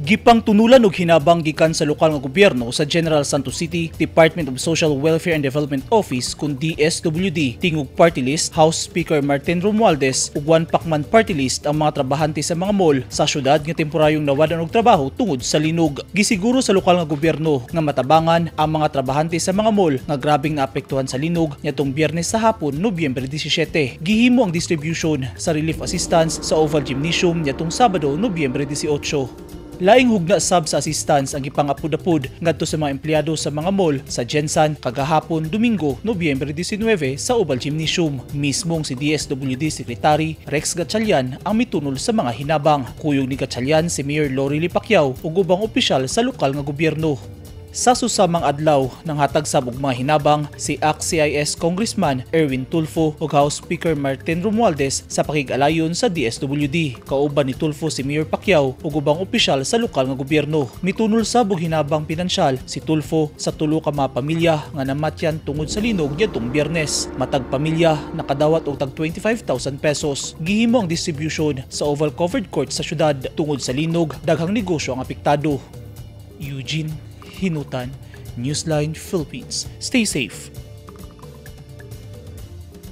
Gipang tunulan og hinabang gikan sa lokal nga gobyerno sa General Santos City Department of Social Welfare and Development Office kun DSWD, Tingog Party List House Speaker Martin Romualdez ug One Pacman Party List ang mga trabahante sa mga mall sa syudad nga temporaryong nawadan og trabaho tungod sa linog. Gisiguro sa lokal nga gobyerno nga matabangan ang mga trabahante sa mga mall nga grabeng naapektuhan sa linog niadtong Biyernes sa hapon, Nobyembre 17. Gihimo ang distribution sa relief assistance sa Oval Gymnasium niadtong Sabado, Nobyembre 18. Laing hugna sab sa assistance ang gipangapud-apud ngadto sa mga empleyado sa mga mall sa GenSan kagahapon, Domingo, Nobyembre 19, sa Oval Gymnasium. Mismong si DSWD Secretary Rex Gatchalian ang mitunol sa mga hinabang. Kuyog ni Gatchalian si Mayor Lorelie Pacquiao ug ubang opisyal sa lokal nga gobyerno. Sa susamang adlaw, nanghatag sab og mga hinabang si ACT-CIS Congressman Erwin Tulfo ug House Speaker Martin Romualdez sa pakig-alayon sa DSWD. Kauban ni Tulfo si Mayor Pacquiao ug ubang opisyal sa lokal nga gobyerno. Mitunol sab og hinabang pinansyal si Tulfo sa tulo ka mga pamilya nga namatyan tungod sa linog niadtong Biyernes. Matag pamilya nakadawat og tag 25,000 pesos. Gihimo ang distribution sa Oval Covered Court sa syudad. Tungod sa linog, daghang negosyo ang apektado. Eugene Hinutan, Newsline Philippines. Stay safe.